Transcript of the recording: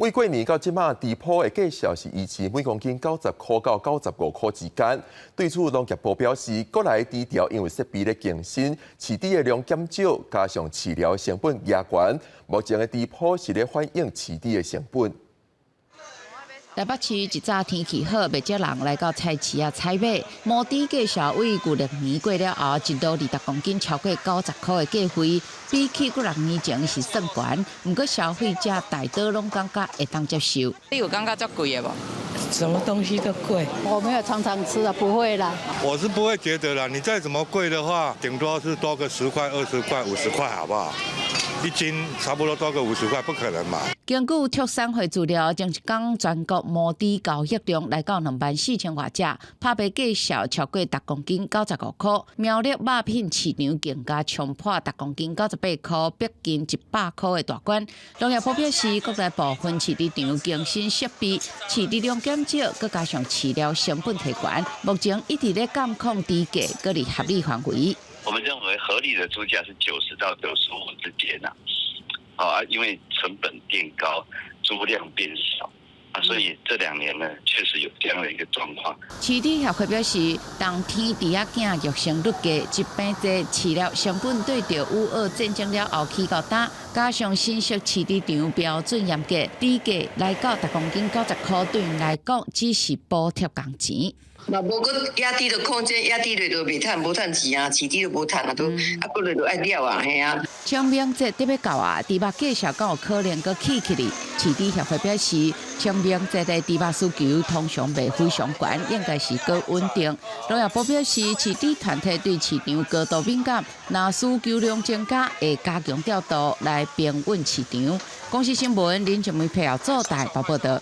為過年到這馬，豬脯的價數是維持每公斤90箍到95箍之間。對此，農業部表示，國內豬調因為設備咧更新，飼豬的量減少，加上飼料成本加懸，目前的豬脯是咧反映飼豬的成本。台北市一早天氣好，袂少人來到菜市仔採買。毛豬價數為舊曆年過了後，一度20公斤超過90箍的價位，比起幾若年前是算懸。毋過消費者大多攏感覺會當接受。你有感覺足貴的無？什麼東西都貴。我沒有常常吃啊，不會啦。我是不會覺得啦，你再怎麼貴的話，頂多是多個10塊、20塊、50塊，好不好？一斤差不多多個50塊，不可能嘛。根據畜產會資料，前一工全國毛豬交易量來到24,000外隻，拍賣價數超過逐公斤95箍。苗栗肉品市場更加衝破逐公斤98箍，逼近100箍的大關。農業部表示，國內部分飼豬場更新設備，飼豬量減少，閣加上飼料成本提懸，目前一直咧監控豬價，閣佇合理範圍。我們認為合理的豬價是90到95之間呐，好啊，因為成本變高，豬量變少啊，所以這2年呢，確實有這樣的一個狀況。飼豬協會表示，冬天豬仔囝育成率低，疾病濟，飼料成本對著烏俄戰爭了後起較焦，加上新式飼豬場標準嚴格，豬價來到逐公斤90箍，對𪜶來講只是補貼工錢。嘛無閣壓低的空間，壓低落就袂趁，無趁錢啊，飼豬都無趁啊，都啊，閣落就愛了啊，嘿啊。清明節特欲到啊，豬肉價數敢有可能閣起起來？飼豬協會表示，清明節的豬肉需求通常袂非常懸，應該是閣穩定。農業部表示，飼豬團體對市場高度敏感，若需求量增加，會加強調度來平穩市場。公視新聞林靜梅配合做台報報導。